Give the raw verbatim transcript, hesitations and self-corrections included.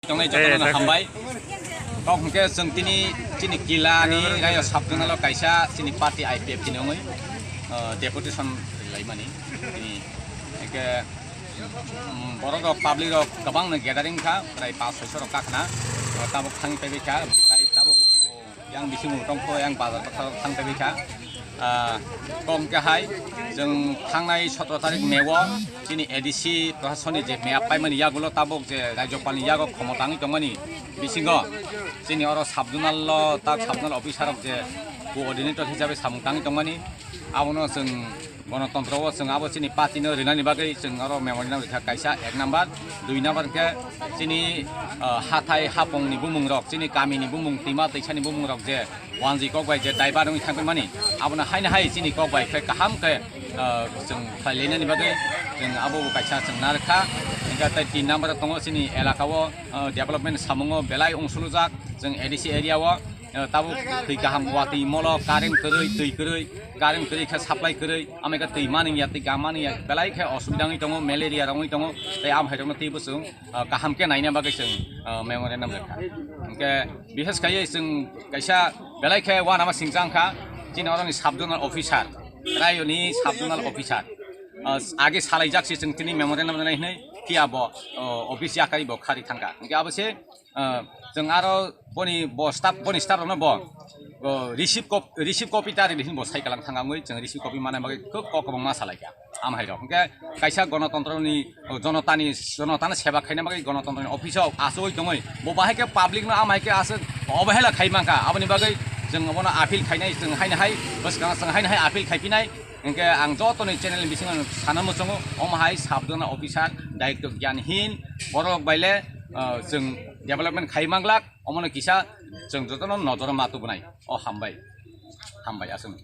Tongnai jotono hambai. Kok hwnkhe chwng tini chini kila ni rayo sabjwnalo kaisa chini party I P F T ni wngwi, ah, deputation laimani. Tini hwnkhe, mm, borok rok, public rok kwbangno gathering kha, prai pash soiso rok kakhna. Ah, tabuk thangwi paibai kha, prai tabuk, oh, yang bisingo tongkho, yang bazar bwkhao thang paibai kha. Ah, kok hwnkhe hai, chwng thangnai sotro tarik May o chini A D C proshasoni je map paimani yagulo tabuk je Rajyapalni yago khomota wngwi tongmani bisingo chini oro sub-zonal o tak sub-zonal officer rok je coordinator hisabe samung tangwi tongmani, abono chwng Gonotontro o chwng abo chini party no rinani bagwi chwng oro memorandum rikha kaisa ek number, dui number hwnkhe chini, ah, hathai hapung ni bumung rok, chini kami ni bumung, twima twisa ni bumung rok je wanjwi kok bai je daibar wngwi thangwi mani, abono haino hai chini kok bai khe kaham khe, ah, chwng khlai lainani bagwi chwng abo bo kaisa chwng narwkha. Hwnkhe tei tin number o tongo chini elaka o, ah, development samungo belai ongsulujak chwng A D C area o. Eh, tabuk twi kaham watwi molo, current kwrwi, twi kwrwi, current kwrwi khe supply kwrwi, amai khe twi manwi ya, twi kaham manwi ya, belai khe osubida wngwi tongo, malaria rok wngwi tongo, tei amhai rokno twibo chwng, ah, kaham khe naina bagwi chwng, ah, memorandum rwkha. Hwnkhe bishes khaiwi chwng kaisa belai khe uanama singcha wngkha, chini oroni sub-zonal officer, rayoni sub-zonal officer, ah, age salaijak se chwng tini memorandum rwnai hwnwi phiya bo, oh, office yakarwi bo khari thangkha. Hwnkhe abo se, ah, chwng aro boni bo staff, boni staff rokno bo, bo receive cop-, receive copy ta ridi hinwi bo sai kalang thangwi chwng receive copy mana bagwi khub kok kwbangma salaikha. Amhai rok hwnkhe kaisa gonotontro ni, o, jonota ni, jonota no seba khaina bagwi gonotontro ni office o achugwi tongwi bo bahai khe public no amhai khe aswk obhela khai mankha, aboni bagwi chwng obono appeal khainai, chwng haino hai bwskang chwng haino hai appeal khaiphinai. Hwnkhe ang joto ni channel ni bisingo sana muchungo, omo hai sub-zonal officer, director gyanhin, borok bai le, ah, chwng development khai manglak, omono kisa chwng jotono nojoro ma tubunai. O hambai, hambai aswk.